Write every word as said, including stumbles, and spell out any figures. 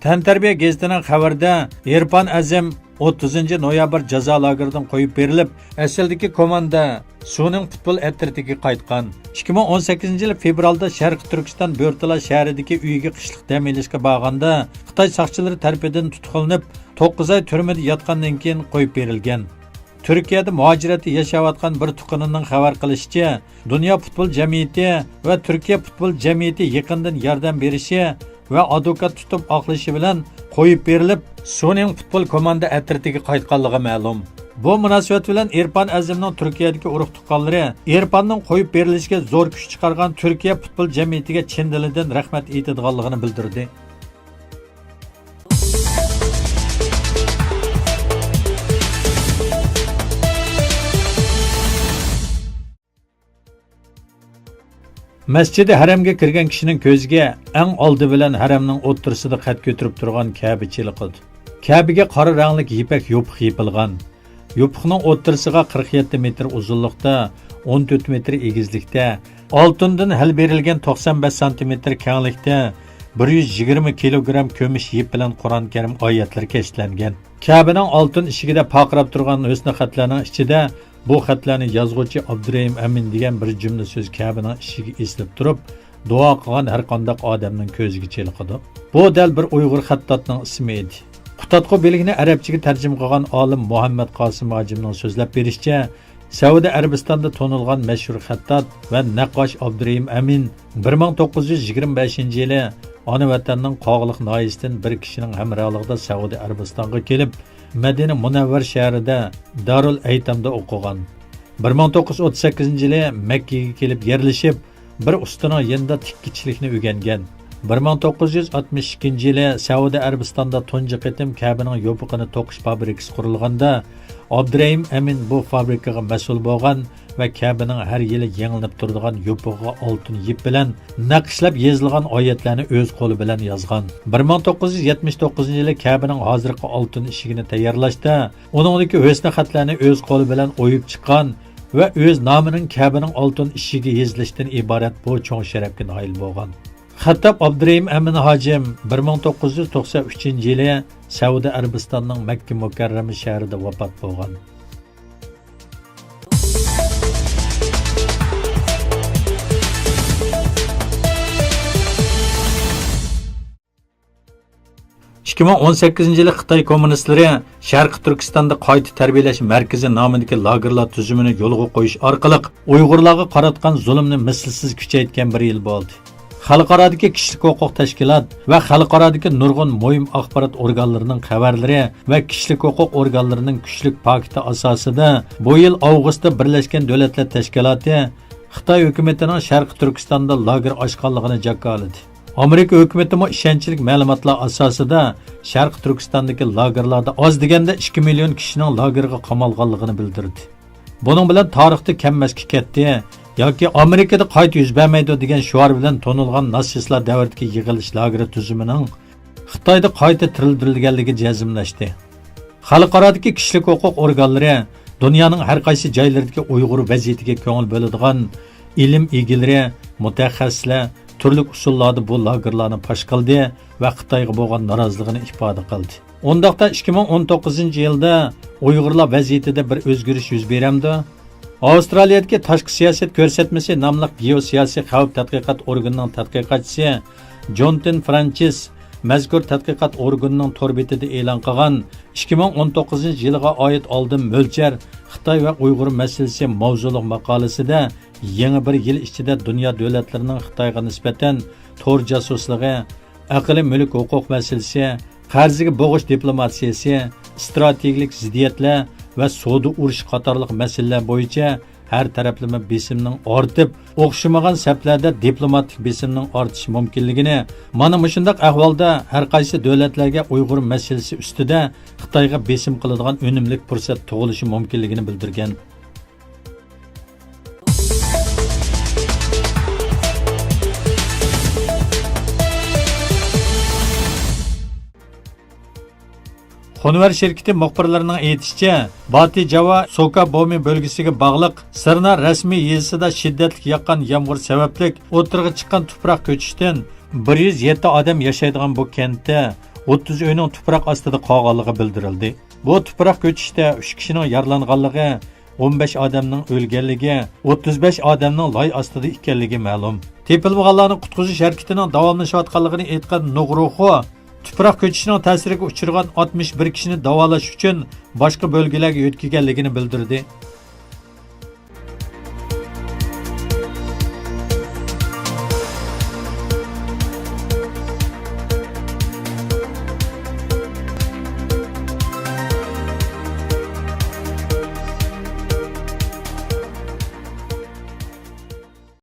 تەنتەربىيە گېزىتىنىڭ خەۋىرىدە، ئېرپان ئەزىم ئوتتۇزىنچى نويابىر جازا لاگېرىدىن قويۇپ بېرىلىپ، ئەسلىدىكى كوماندا سۇنىڭ پۇتبول ئەترىتىگە قايتقان. ئىككى مىڭ ئون سەككىزىنچى يىل فېۋرالدا شەرقىي تۈركىستان بۆرتالا شەھىرىدىكى ئۆيىگە قىشلىق دەم ئېلىشقا بارغاندا، خىتاي ساقچىلىرى تەرىپىدىن تۇتقۇن قىلىنىپ، توققۇز ئاي تۈرمىدە ياتقاندىن كېيىن قويۇپ بېرىلگەن. تۈركىيەدە مۇھاجىرەتتە ياشاۋاتقان بىر تۇغقىنىنىڭ خەۋەر قىلىشىچە، دۇنيا پۇتبول جەمئىيىتى ۋە تۈركىيە پۇتبول جەمئىيىتى يېقىندىن ياردەم بېرىشى ۋە ئادۋوكات تۇتۇپ ئاقلىشى بىلەن قويۇپ بېرىلىپ، سۇنىڭ پۇتبول كوماندا ئەترىتىگە قايتقانلىقى مەلۇم. بۇ مۇناسىۋەت بىلەن ئېرپان ئەزىمنىڭ تۈركىيەدىكى ئۇرۇق-تۇغقانلىرى ئېرپاننىڭ قويۇپ بېرىلىشىگە زور كۈچ چىقارغان تۈركىيە پۇتبول جەمئىيىتىگە چىن دىلىدىن رەھمەت ئېيتىدىغانلىقىنى بىلدۈردى. مەسچىدى ھەرەمگە كىرگەن كىشىنىڭ كۆزىگە ئەڭ ئالدى بىلەن ھەرەمنىڭ ئوتتۇرىسىدا قەد كۆتۈرۈپ تۇرغان كەبە چېلىقىدۇ. كەبىگە قارا رەڭلىك يىپەك يوپۇق يېپىلغان. يوپۇقنىڭ ئوتتۇرىسىغا قىرىق يەتتە مېتىر ئۇزۇنلۇقتا، ئون تۆت مېتىر ئېگىزلىكتە، ئالتۇندىن ھەل بېرىلگەن توقسان بەش سانتىمېتىر كەڭلىكتە، بىر يۈز يىگىرمە كىلوگرام كۈمۈش يىپ بىلەن قۇرئان كەرىم ئايەتلىرى كەشتلەنگەن. كەبىنىڭ ئالتۇن ئىشىكىدە پارقىراپ تۇرغان ھۆسنى خەتلەرنىڭ ئىچىدە بۇ خەتلەرنى يازغۇچى ئابدۇرېھىم ئەمىن دېگەن بىر جۈملە سۆز كەبىنىڭ ئىشىكىگە ئېسىلىپ تۇرۇپ، دۇئا قىلغان ھەر قانداق ئادەمنىڭ كۆزىگە چېلىقىدۇ. بۇ دەل بىر ئۇيغۇر خەتتاتنىڭ ئىسمى ئىدى. قۇتادغۇ بىلىكنى ئەرەبچىگە تەرجىمە قىلغان ئالىم مۇھەممەد قاسىم ھاجىمنىڭ سۆزلەپ بېرىشىچە، سەئۇدى ئەرەبىستاندا تونۇلغان مەشھۇر خەتتات ۋە نەققاش ئابدۇرېھىم ئەمىن بىر مىڭ توققۇز يۈز يىگىرمە بەشىنچى يىلى ئانا ۋەتەننىڭ قاغىلىق ناھىيەسىدىن بىر كىشىنىڭ ھەمراھلىقىدا سەئۇدى ئەرەبىستانغا كېلىپ، مەدىنە مۇنەۋۋەر شەھىرىدە دارۇل ئەيتامدا ئوقۇغان. بىر مىڭ توققۇز يۈز ئوتتۇز سەككىزىنچى يىلى مەككىگە كېلىپ يەرلىشىپ، بىر ئۇستىنىڭ يېنىدا تىككۈچىلىكنى ئۆگەنگەن. بىر مىڭ توققۇز يۈز ئاتمىش ئىككىنچى يىلى سەئۇدى ئەرەبىستاندا تۇنجى قېتىم كەبىنىڭ يوپۇقىنى توقۇش فابرىكىسى قۇرۇلغاندا، ئابدۇرېھىم ئەمىن بۇ فابرىكىغا مەسئۇل بولغان ۋە كەبىنىڭ ھەر يىلى يېڭىلىنىپ تۇرىدىغان يوپۇقىغا ئالتۇن يىپ بىلەن نەقىشلەپ يېزىلغان ئايەتلەرنى ئۆز قولى بىلەن يازغان. بىر مىڭ توققۇز يۈز يەتمىش توققۇزىنچى يىلى كەبىنىڭ ھازىرقى ئالتۇن ئىشىكىنى تەييارلاشتا، ئۇنىڭدىكى ھۆسنى خەتلەرنى ئۆز قولى بىلەن ئويۇپ چىققان ۋە ئۆز نامىنىڭ كەبىنىڭ ئالتۇن ئىشىكىگە يېزىلىشىدىن ئىبارەت بۇ چوڭ شەرەپكە نائىل بولغان. خەتتات ئابدۇرېھىم ئەمىن ھاجىم بىر مىڭ توققۇز يۈز توقسان ئۈچىنچى يىلى سەئۇدى ئەرەبىستاننىڭ مەككە مۇكەررەمە شەھىرىدە ۋاپات بولغان. ئىككى مىڭ ئون سەككىزىنچى يىلى خىتاي كوممۇنىستلىرى شەرقىي تۈركىستاندا قايتا تەربىيەلەش مەركىزى نامىدىكى لاگېرلار تۈزۈمىنى يولغا قويۇش ئارقىلىق ئۇيغۇرلارغا قاراتقان زۇلۇمنى مىسلىسىز كۈچەيتكەن بىر يىل بولدى. خەلقئارادىكى كىشىلىك ھوقۇق تەشكىلات ۋە خەلقئارادىكى نۇرغۇن مۇھىم ئاخبارات ئورگانلىرىنىڭ خەۋەرلىرى ۋە كىشىلىك ھوقۇق ئورگانلىرىنىڭ كۈچلۈك پاكىتى ئاساسىدا، بۇ يىل ئاۋغۇستتا بىرلەشكەن دۆلەتلەر تەشكىلاتى خىتاي ھۆكۈمىتىنىڭ شەرقىي تۈركىستاندا لاگېر ئاچقانلىقىنى جاكارلىدى. ئامېرىكا ھۆكۈمىتىمۇ ئىشەنچلىك مەلۇماتلار ئاساسىدا شەرقىي تۈركىستاندىكى لاگېرلاردا ئاز دېگەندە ئىككى مىليون كىشىنىڭ لاگېرغا قامالغانلىقىنى بىلدۈردى. بۇنىڭ بىلەن تارىختا كەم ئەسكە كەتتى ياكى ئامېرىكىدا قايتا يۈز بەرمەيدۇ دېگەن شوئار بىلەن تونۇلغان ناتسىستلار دەۋرىدىكى يىغىلىش لاگېرى تۈزۈمىنىڭ خىتايدا قايتا تىرىلدۈرۈلگەنلىكى جەزملەشتى. خەلقئارادىكى كىشىلىك ھوقۇق ئورگانلىرى دۇنيانىڭ ھەر قايسى جايلىرىدىكى ئۇيغۇر ۋەزىيىتىگە كۆڭۈل بۆلىدىغان ئىلىم ئىگىلىرى، مۇتەخەسسىسلەر تۈرلۈك ئۇسۇللاردا بۇ لاگېرلارنى پاش قىلدى ۋە خىتايغا بولغان نارازىلىقىنى ئىپادە قىلدى. ئۇنداقتا ئىككى مىڭ ئون توققۇزىنچى يىلدا ئۇيغۇرلار ۋەزىيىتىدە بىر ئۆزگىرىش يۈز بېرەمدۇ؟ ئاۋسترالىيەدىكى تاشقى سىياسەت كۆرسەتمىسى ناملىق گېئوسىياسىي خەۋپ تەتقىقات ئورگىنىنىڭ تەتقىقاتچىسى جونتىن فرانچىس مەزكۇر تەتقىقات ئورگىنىنىڭ تور بېتىدە ئېلان قىلغان ئىككى مىڭ ئون توققۇزىنچى يىلغا ئائىت ئالدىن مۆلچەر خىتاي ۋە ئۇيغۇر مەسىلىسى ماۋزۇلۇق ماقالىسىدە يېڭى بىر يىل ئىچىدە دۇنيا دۆلەتلىرىنىڭ خىتايغا نىسبەتەن تور جاسۇسلۇقى، ئەقەلىي مۈلۈك ھوقۇق مەسىلىسى، قەرزگە بوغۇش دىپلوماتىيەسى، ئىستراتېگىيەلىك زىددىيەتلەر ۋە سودا ئۇرۇشى قاتارلىق مەسىلىلەر بويىچە ھەر تەرەپلىمە بېسىمنىڭ ئارتىپ، ئوخشىمىغان سەپلەردە دىپلوماتىك بېسىمنىڭ ئارتىشى مۇمكىنلىكىنى، مانا مۇشۇنداق ئەھۋالدا ھەر قايسى دۆلەتلەرگە ئۇيغۇر مەسىلىسى ئۈستىدە خىتايغا بېسىم قىلىدىغان ئۈنۈملۈك پۇرسەت تۇغۇلۇشى مۇمكىنلىكىنى بىلدۈرگەن. خۇنۋەر شىركىتى مۇخبىرلىرىنىڭ ئېيتىشىچە، باتى جاۋا سوكا بومى بۆلگىسىگە باغلىق سىرنا رەسمىي يېزىسىدا شىددەتلىك ياغقان يامغۇر سەۋەبلىك ئوتتۇرىغا چىققان تۇپراق كۆچۈشتىن بىر يۈز يەتتە ئادەم ياشايدىغان بۇ كەنتتە ئوتتۇز ئۆينىڭ تۇپراق ئاستىدا قالغانلىقى بىلدۈرۈلدى. بۇ تۇپراق كۆچۈشتە ئۈچ كىشىنىڭ يارىلانغانلىقى، ئون بەش ئادەمنىڭ ئۆلگەنلىكى، ئوتتۇز بەش ئادەمنىڭ لاي ئاستىدا ئىكەنلىكى مەلۇم. تېپىلمىغانلارنى قۇتقۇزۇش ھەرىكىتىنىڭ داۋاملىشىۋاتقانلىقىنى ئېيتقان نۇغروخۇ، تۇپراق كۆچۈشىنىڭ تەسىرىگە ئۇچرىغان ئاتمىش بىر كىشىنى داۋالاش ئۈچۈن باشقا بۆلگىلەرگە يۆتكىگەنلىكىنى بىلدۈردى.